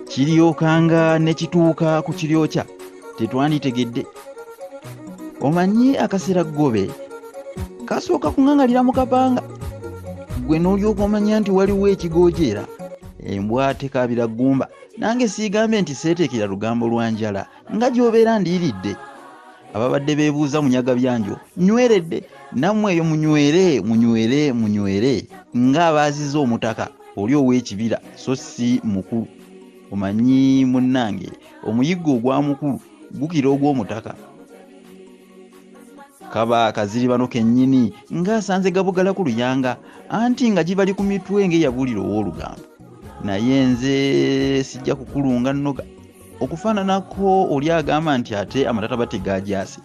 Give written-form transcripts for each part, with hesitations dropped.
Kiryokanga ne kituuka ku kiryokya tetwanditegedde. Omanyi akaseera ggobe kasooka kuŋŋaŋalira mu kapanga, ggwe n'olyoka omanya nti waliwo ekigojeera. Embwa tekaabira ggumba. Nange siigambe nti seeteekera lugambo lwa njala nga gy'obeera ndiiridde. Ababadde beebuuza munyaga byanjo nyweredde, nammwe eyo munywere munywere munywere ng'abaaziza omutaka oli ow'ekibira so si mukulu. Omanyi munnange omuyiggo ogwa mukulu gukira ogw'omutaka. Kaba kaziribano kennyini ng'asanze gabugala ku luyanga, anti nga gibali ku mitwe ng'eyabuulira ow'olugambo. Naye nze sijja kukulunga nnoga okufaananako oli agamba nti ate amatataba tegagyase,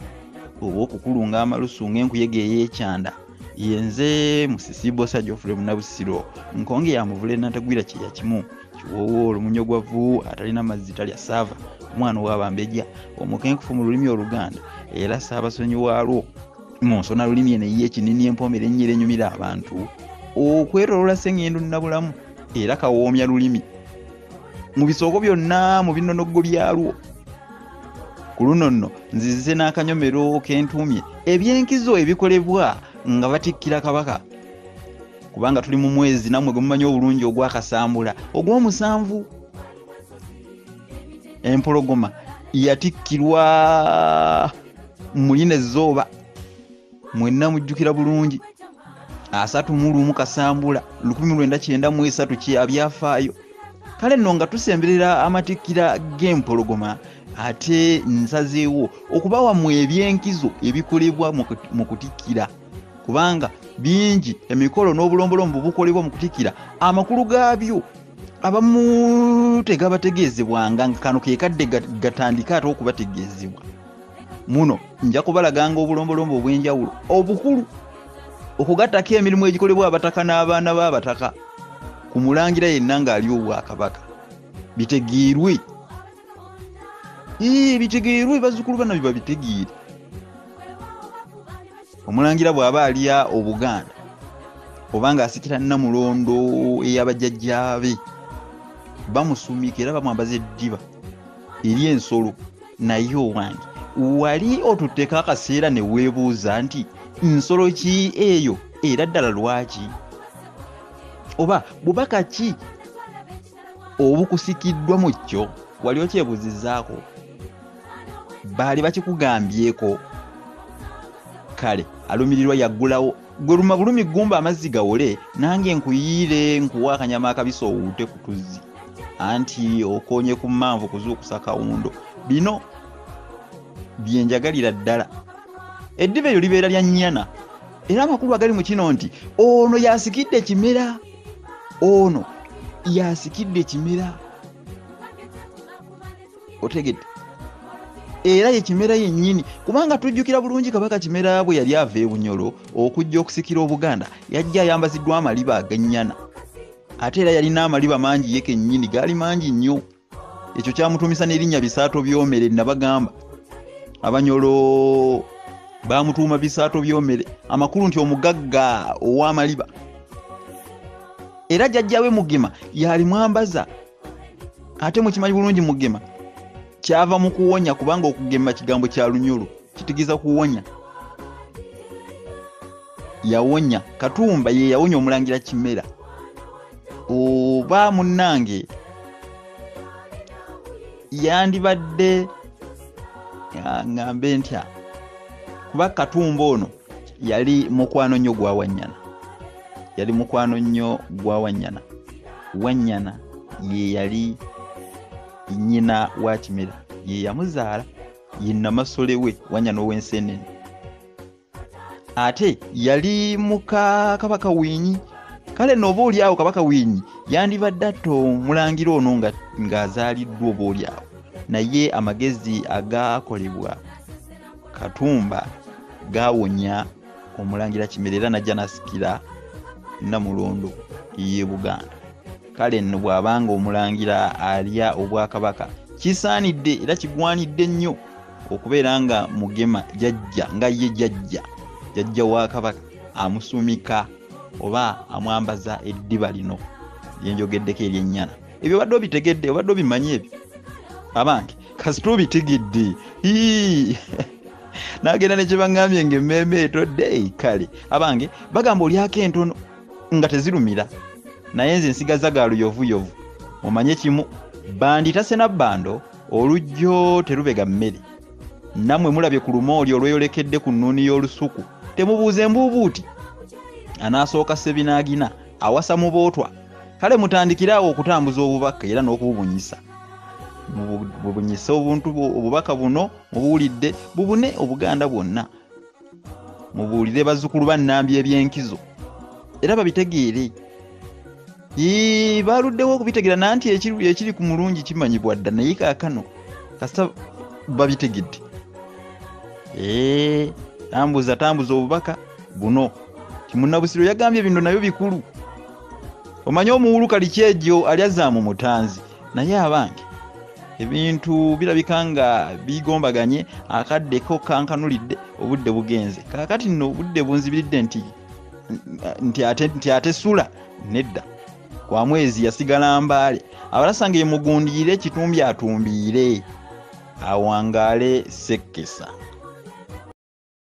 oba okukulunga amalusu ng'enkuyege ey'ekyanda. Ye nze Musisi Bbosa Geoffrey Munnabusiro, nkonge ya muvule nantagwira kyeya kimu, kiwoowo olumunyogwavu atalina mazzi talya ssaava, omwana ow'abambejja, omukenkufu mu lulimi Oluganda era ssaabasonyi waalwo mu nsona lulimi eno ey'ekinini empoomera ennyo era enyumira abantu okwetooloola Ssengendo Nnabulamu era kawoomya lulimi mu bisooko byonna mu binonoggo byalwo. Ku luno nno nzize n'akanyomero kentuumye ebyenkizo ebikolebwa nga batikkira kabaka, kubanga tuli mu mwezi nammwe gwe mumanyi obulungi ogw'akasambula ogw'omusanvu. Empologoma yatikkirwa mulina ezzooba, mwenna mujjukira bulungi 31 Kasambula 1993 kyabyafaayo. Kale nno nga tusemberera amatikkira g'empologoma, ate nsazeewo okubawa mu ebyenkizo ebikolebwa mu kutikkira, kubanga bingi emikolo n'obulombolombo bukolebwa mu kutikkira, amakulu gaabyo abamu tegabategeezebwanga, nga kano ke kadde gatandika ate okubategeezebwa. Muno nja kubalaganga obulombolombo obw'enjawulo obukulu, okugattako emirimu egikolebwa abataka n'abaana b'abataka ku mulangira yenna ng'ali obwakabaka. Bitegeerwe, bitegeerwe, bazzukulu bano babitegeere. Omulangira bw'aba alya Obuganda oba ng'asikira Nnamulondo ey'abajjajjaabe, bamusumika era bamwambaza eddiba ery'ensolo. Naye owange wali otutteko akaseera ne weebuuza nti nsolo ki eyo era ddala lwaki, oba bubaka ki obukusikiddwa mu kyo? Wali okyebuuzizzaako? Baali bakikugambyeko? Kale alumirirwa yaggulawo gwe luma bulumi ggumba amazzi gawole, nange nkuyiire nkuwa akanyama akabisi owuute ku tuzzi, anti okoonye ku mmanvu kuzuukusa kawundo. Bino bye njagalira ddala. Eddiba eryo libeera lya nnyana, era amakulu agali mu kino nti ono yasikidde Kimera, ono yasikidde Kimera, otegedde? Era ye Kimera yennyini, kubanga tujjukira bulungi Kabaka Kimera bwe yali ava e Bunyolo okujja okusikira Obuganda, yajja ayambaziddwa amaliba ag'ennyana, ate era yalina amaliba mangi ye kennyini, gaali mangi nnyo. Ekyo kyamutuumisa n'erinnya Bisaato Byomere. Nabagamba Abanyolo baamutuuma Bisaato Byomere, amakulu nti omugagga ow'amaliba. Era jjajjaawe Mugema yali mwambaza, ate mukimanyi bulungi Mugema kyava mu kuwonya, kubanga okugema kigambo kya Lunyolo kitegeeza kuwonya. Yawonya Katumba, ye yawonya omulangira Kimera. Oba munnange yandibadde ngambe ntya, kuba Katumba ono yali mukwano nnyo gwa Wannyana, yali mukwano nnyo gwa Wannyana. Wannyana ye yali nnyina wa Kimera, ye yamuzaala, ye Namasole we Wannyana ow'Ensenene. Ate yali muka Kabaka Winyi. Kale nno oba oli awo Kabaka Winyi yandibadde atta omulangira ono ng'azaaliddwa oba oli awo, naye amagezi agaakolebwa Katumba gaawonya omulangira Kimera era n'ajja n'asikira Nnamulondo y'e Buganda. Kale nno bw'abanga omulangira alya obwakabaka, kisaanidde era kigwanidde nnyo okubeera nga Mugema jjajja, nga ye jjajja, jjajja wa Kabaka amusumika Oba amwambaza eddiba lino lyenjogeddeko eryennyana. Ebyo obadde obitegedde, obadde obimanyi ebyo? Abange, kasita obitegedde. Nagenda ne kye baŋŋambye ng'emmeeme etodde. Kale abange, bagamba olyako entono nga tezirumira, naye nze nsigaza ga luyovuyovu. Omanye kimu, bandi tasena bbando, olujjo terubega mmere. Nammwe mulabye ku lumooli olweyolekedde ku nnuuni y'olusuku, temubuuza embuubuuti. Anaasooka Ssebinaagina awasa mubootwa. Kale mutandikire awo okutambuza obubaka era n'okububunyisa. Bubunyise obuntu obubaka buno mubuwulidde, bubune Obuganda bwonna. Mubuulire bazzukulu ba Nnambi ebyenkizo era babitegeere. Baluddewo okubitegeera nanti ekiri ku mulungi kimanyibwa dda, naye kaakano kasita babitegedde. Tambuza obubaka buno. Munnabusiro yagambye bino nabyo bikulu. Omanye omuwulu kalikyejjo alyaza mu mutanzi. Naye abange, ebintu birabika nga bigombaganye, akadde ko kankanulidde, obudde bugenze. Kaakati nno obudde bunzibiridde nti ate sula nedda. Kwa mwezi yasigala Mbaale. Abalasange ye mugundiire, Kitumbi atumbiire, awangaale Ssekkesa.